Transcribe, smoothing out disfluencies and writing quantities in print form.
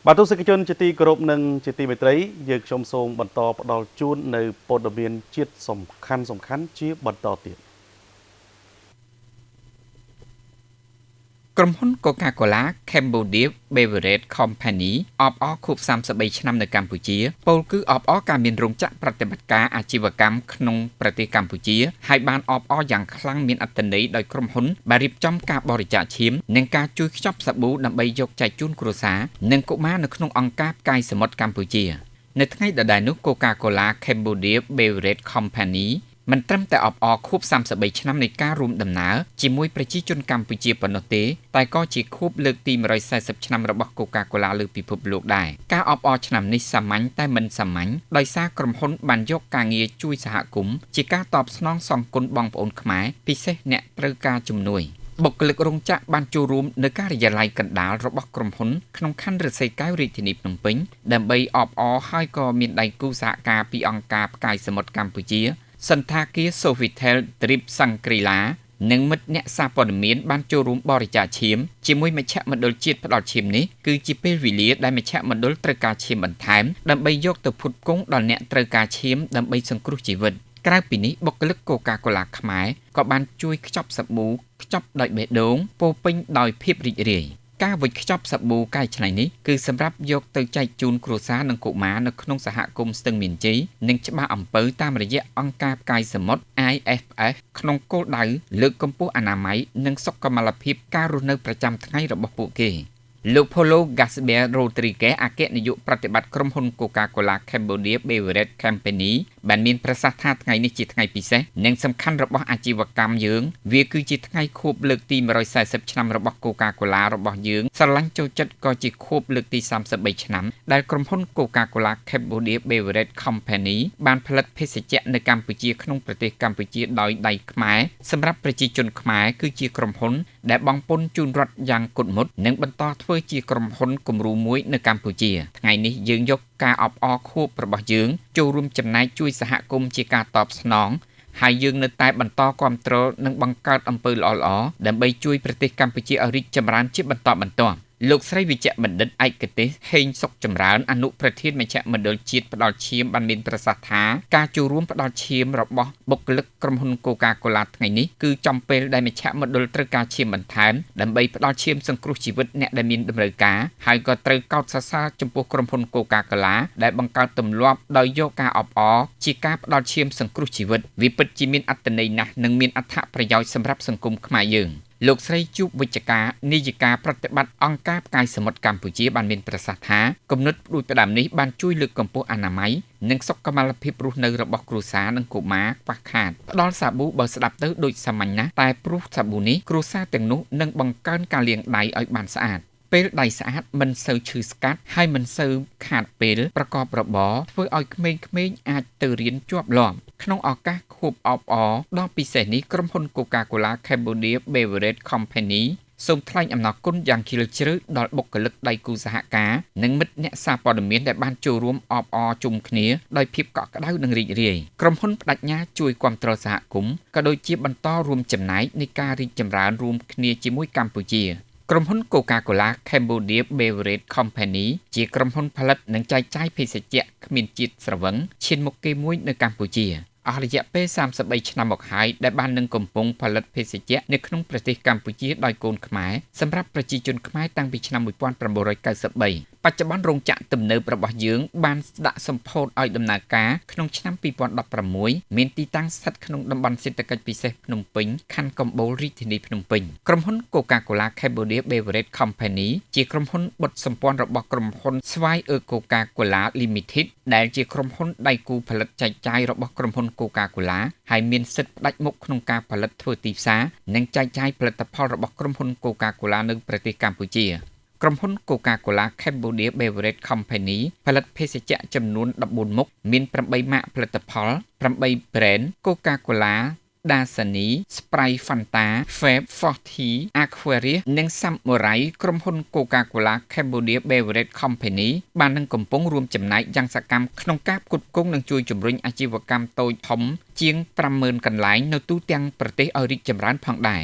បាទទស្សនិកជនជាទីគោរពនិងជាទីមេត្រីយើងខ្ញុំសូមបន្តផ្ដល់ជូននៅព័ត៌មានជាតិសំខាន់សំខាន់ជាបន្តទៀត ក្រុមហ៊ុន Coca-Cola Cambodia Beverage Company អបអរខួប33ឆ្នាំនៅកម្ពុជាពោលគឺអបអរការមានរោងចក្រប្រតិបត្តិការអាជីវកម្មក្នុងប្រទេសកម្ពុជាហើយបានអបអរយ៉ាងខ្លាំងមានអត្ថន័យដោយក្រុមហ៊ុនបានរៀបចំការបរិច្ចាគឈាមនិងការជួយខ្ចប់សាប៊ូដើម្បីយកចែកជូនគ្រួសារនិងកុមារនៅក្នុងអង្គការផ្កាយសមុទ្រកម្ពុជានៅថ្ងៃដដែលនោះ Coca-Cola Cambodia Beverage Company មិនត្រឹមតែអបអរខួប33ឆ្នាំនៃការរួមដំណើរជាមួយប្រជាជនកម្ពុជាប៉ុណ្ណោះទេតែក៏ជាខួបលើកទី140ឆ្នាំរបស់ Coca-Cola លើពិភពលោកដែរការអបអរឆ្នាំនេះសាមញ្ញតែមិនសាមញ្ញដោយសារក្រុមហ៊ុនបានយកការងារជួយសហគមន៍ជាការតបស្នងសងគុណបងប្អូនខ្មែរពិសេសអ្នកត្រូវការជំនួយបុគ្គលិករោងចក្របានចូលរួមនៅការិយាល័យកណ្ដាលរបស់ក្រុមហ៊ុនក្នុងខណ្ឌឫស្សីកែវរាជធានីភ្នំពេញដើម្បីអបអរហើយក៏មានដៃគូសហការពីអង្គការផ្កាយសមុទ្រកម្ពុជាសន្តាគារ Sofitel Trip Shangri-La និងមិត្តអ្នកសារព័ត៌មានបានចូលរួមបរិច្ចាគឈាមជាមួយមជ្ឈមណ្ឌលជាតិផ្ដល់ឈាមនេះគឺជាពេលវេលាដែលមជ្ឈមណ្ឌលត្រូវការឈាមបន្ថែមដើម្បីយកទៅផ្គត់ផ្គង់ដល់អ្នកត្រូវការឈាមដើម្បីសង្គ្រោះជីវិតក្រៅពីនេះបុគ្គលិក Coca-Cola ខ្មែរក៏បានជួយខ្ចប់សាប៊ូខ្ចប់ដោយបេះដូងពោពេញដោយភាពរីករាយការវេចខ្ចប់សាប៊ូកែច្នៃនេះគឺសម្រាប់យកទៅចែកជូនគ្រួសារនិងកុមារនៅក្នុងសហគមន៍ស្ទឹងមានជ័យនិងច្បារអំពៅតាមរយៈអង្គការផ្កាយសមុទ្រ IFF ក្នុងគោលដៅលើកកម្ពស់អនាម័យនិងសុខុមាលភាពការរស់នៅប្រចាំថ្ងៃរបស់ពួកគេលោក Paulo Gasper Rodriguez អគ្គនាយកប្រតិបត្តិក្រុមហ៊ុន Coca-Cola Cambodia Beverage Company បានមានប្រសាសន៍ថាថ្ងៃនេះជាថ្ងៃពិសេសនិងសំខាន់របស់អាជីវកម្មយើងវាគឺជាថ្ងៃខួបលើកទី140ឆ្នាំរបស់ Coca-Cola របស់យើងស្រឡាញ់ចូលចិត្តក៏ជាខួបលើកទី33ឆ្នាំដែលក្រុមហ៊ុន Coca-Cola Cambodia Beverage Company បានផលិតភេសជ្ជៈនៅកម្ពុជាក្នុងប្រទេសកម្ពុជាដោយដៃខ្មែរសម្រាប់ប្រជាជនខ្មែរគឺជាក្រុមហ៊ុនដែលបង់ពន្ធជូនរដ្ឋយ៉ាងគត់មុតនិងបន្តធ្វើជាក្រុមហ៊ុនគំរូមួយនៅកម្ពុជាថ្ងៃនេះយើងយកការអបអរខួបរបស់យើងចូលរួមចំណែកជួយសហគមន៍ជាការតបស្នងហើយយើងនៅតែបន្តគាំទ្រនិងបង្កើតអំពើល្អៗដើម្បីជួយប្រទេសកម្ពុជាឲ្យរីកចម្រើនជាបន្តបន្ទាប់លោកស្រីវិជ្ជបណ្ឌិតឯកទេសហេងសុកចម្រើនអនុប្រធានមជ្ឈមណ្ឌលជាតិផ្ដល់ឈាមបានមានប្រសាសន៍ថាការចូលរួមផ្ដល់ឈាមរបស់បុគ្គលិកក្រុមហ៊ុន Coca-Cola ថ្ងៃនេះគឺចំពេលដែលមជ្ឈមណ្ឌលត្រូវការឈាមបន្ថែមដើម្បីផ្ដល់ឈាមសង្គ្រោះជីវិតអ្នកដែលមានតម្រូវការហើយក៏ត្រូវកោតសរសើរចំពោះក្រុមហ៊ុន Coca-Cola ដែលបង្កើតទម្លាប់ដោយយកការអបអរជាការផ្ដល់ឈាមសង្គ្រោះជីវិតវាពិតជាមានអត្ថន័យណាស់និងមានអត្ថប្រយោជន៍សម្រាប់សង្គមខ្មែរយើងលោកស្រីជួបវិជ្ជការនាយិកាប្រតិបត្តិអង្គការផ្កាយសមុទ្រកម្ពុជាបានមានប្រសាសន៍ថាគំនិតផ្ដួចផ្ដើមនេះបានជួយលើកកម្ពស់អនាម័យនិងសុខុមាលភាពរស់នៅរបស់គ្រួសារនិងកុមារខ្វះខាតផ្ដល់សាប៊ូបើស្ដាប់ទៅដូចសាមញ្ញណាស់តែព្រោះសាប៊ូនេះគ្រួសារទាំងនោះនឹងបង្កើនការលាងដៃឲ្យបានស្អាតពេលដៃស្អាតមិនសូវឈឺស្កាត់ហើយមិនសូវខាតពេលប្រកបរបរធ្វើឲ្យក្មេងៗអាចទៅរៀនជាប់លាប់ក្នុងឱកាសខួបអបអរដ៏ពិសេសនេះក្រុមហ៊ុន Coca-Cola Cambodia Beverage Company សូមថ្លែងអំណរគុណយ៉ាងជ្រាលជ្រៅដល់បុគ្គលិកដៃគូសហការនិងមិត្តអ្នកសារព័ត៌មានដែលបានចូលរួមអបអរជុំគ្នាដោយភាពកក់ក្ដៅនិងរីករាយក្រុមហ៊ុនបដិញ្ញាជួយគាំទ្រសហគមន៍ក៏ដូចជាបន្តរួមចំណែកនៃការរីកចម្រើនរួមគ្នាជាមួយកម្ពុជាក្រុមហ៊ុន Coca-Cola Cambodia Beverage Company ជាក្រុមហ៊ុនផលិតនិងចែកចាយភេសជ្ជៈគ្មានជាតិស្រវឹងឈានមុខគេមួយនៅកម្ពុជាអស់រយៈពេល33ឆ្នាំមកហើយដែលបាននឹងកំពុងផលិតភេសជ្ជៈនៅក្នុងប្រទេសកម្ពុជាដោយកូនខ្មែរសម្រាប់ប្រជាជនខ្មែរតាំងពីឆ្នាំ1993បច្ចុប្បន្នរោងចក្រទំនើបរបស់យើងបានដាក់សម្ពោធឲ្យដំណើរការក្នុងឆ្នាំ2016មានទីតាំងស្ថិតក្នុងតំបន់សេដ្ឋកិច្ចពិសេសភ្នំពេញខណ្ឌកំបូលរាជធានីភ្នំពេញក្រុមហ៊ុន Coca-Cola Cambodia Beverage Company ជាក្រុមហ៊ុនបុត្រសម្ព័ន្ធរបស់ក្រុមហ៊ុនស្វាយ Coca-Cola Limited ដែលជាក្រុមហ៊ុនដៃគូផលិតចែកចាយរបស់ក្រុមហ៊ុន Coca-Cola ហើយមានសិទ្ធិផ្ដាច់មុខក្នុងការផលិតធ្វើទីផ្សារនិងចែកចាយផលិតផលរបស់ក្រុមហ៊ុន Coca-Cola នៅប្រទេសកម្ពុជាក្រុមហ៊ុន Coca-Cola Cambodia Beverage Company ផលិតភេសជ្ជៈចំនួន14មុខមាន8ម៉ាកផលិតផល8 brand Coca-Cola Dasani Sprite Fanta Fab Forty Aquarius និង Samurai ក្រុមហ៊ុន Coca-Cola Cambodia Beverage Company បាននឹងកំពុងរួមចំណែកយ៉ាងសកម្មក្នុងការផ្គត់ផ្គង់និងជួយជំរុញអាជីវកម្មតូចធំជាង 50,000 កន្លែងនៅទូទាំងប្រទេសឲ្យរីកចម្រើនផងដែរ